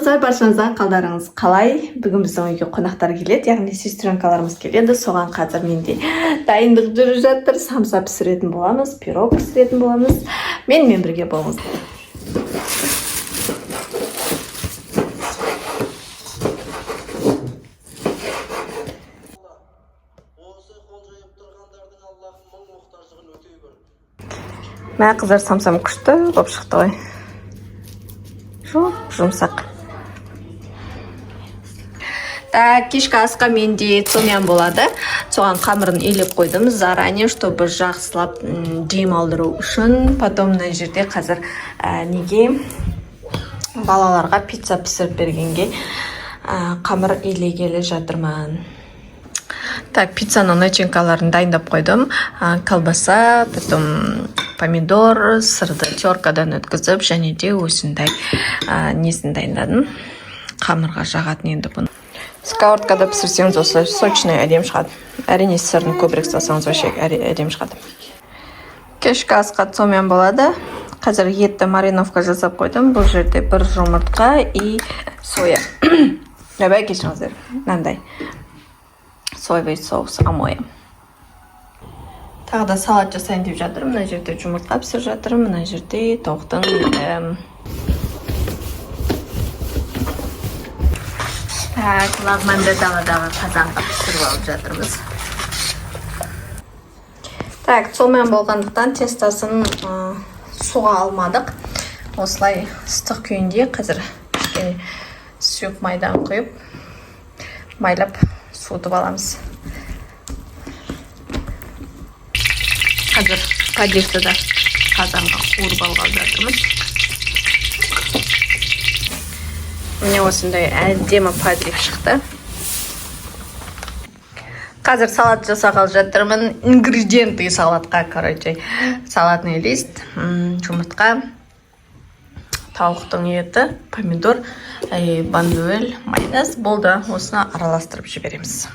Достар, баршаңызға қалдарыңыз қалай? Бүгін біздің үйге қонақтар келеді, яғни сестренкаларымыз келеді. Соған қазір менде дайындық жүріп жатыр. Самса пісіретін боламыз, пирог пісіретін боламыз. Менімен бірге болыңыздар. Осы қол жайып тұрғандардың, Аллахым, мұң мұқтаждығын өтей көр. Мә, қыздар, самсам күшті болып шықты ғой. Жоқ, жұмсақ. Так, кешкі асқа менде цомян болады. Соған қамырын илеп қойдым заранее, чтобы жақсылап дем алдыру үшін. Потом мына жерде қазір неге балаларға пицца пісіріп бергенге қамыр илегелі жатырмын. Так, пиццаның начинкаларын дайындап қойдым. Колбаса, потом помидор, сырды теркадан өткізіп, және де осындай несін дайындадым. Қамырға жағатын енді бұны. Сковородкада пісірсеңіз, осылай сочный, әдемі шығады. Әрине, сырын көбірек салсаңыз, вообще әдемі шығады. Кешкі асқа цомян болады. Қазір етті мариновка жасап қойдым. Бұл жерде бір жұмыртқа и соя. Ойбай, кешіріңіздер. Мынандай соевый соус амоя. Тағы да салат жасайын деп жатырмын. Мына жерде жұмыртқа пісіріп жатырмын, мына жерде тауықтың Так, лагманды даладағы қазанға пісіріп алып жатырмыз. Так, цомян болғандықтан тестосын суға алмадық. Осылай ыстық күйінде қазір кішкене сұйық майдан құйып, майлап, суытып аламыз. Қазір подливті да қазанға қуырып алғалы жатырмыз. Міне, осындай әдемі подлив шықты. Қазір салат жасағалы жатырмын. Ингредиенты салатқа, короче, салатный лист, жұмыртқа, тауықтың еті, помидор и бандуэль майонез болды. Осыны араластырып жібереміз.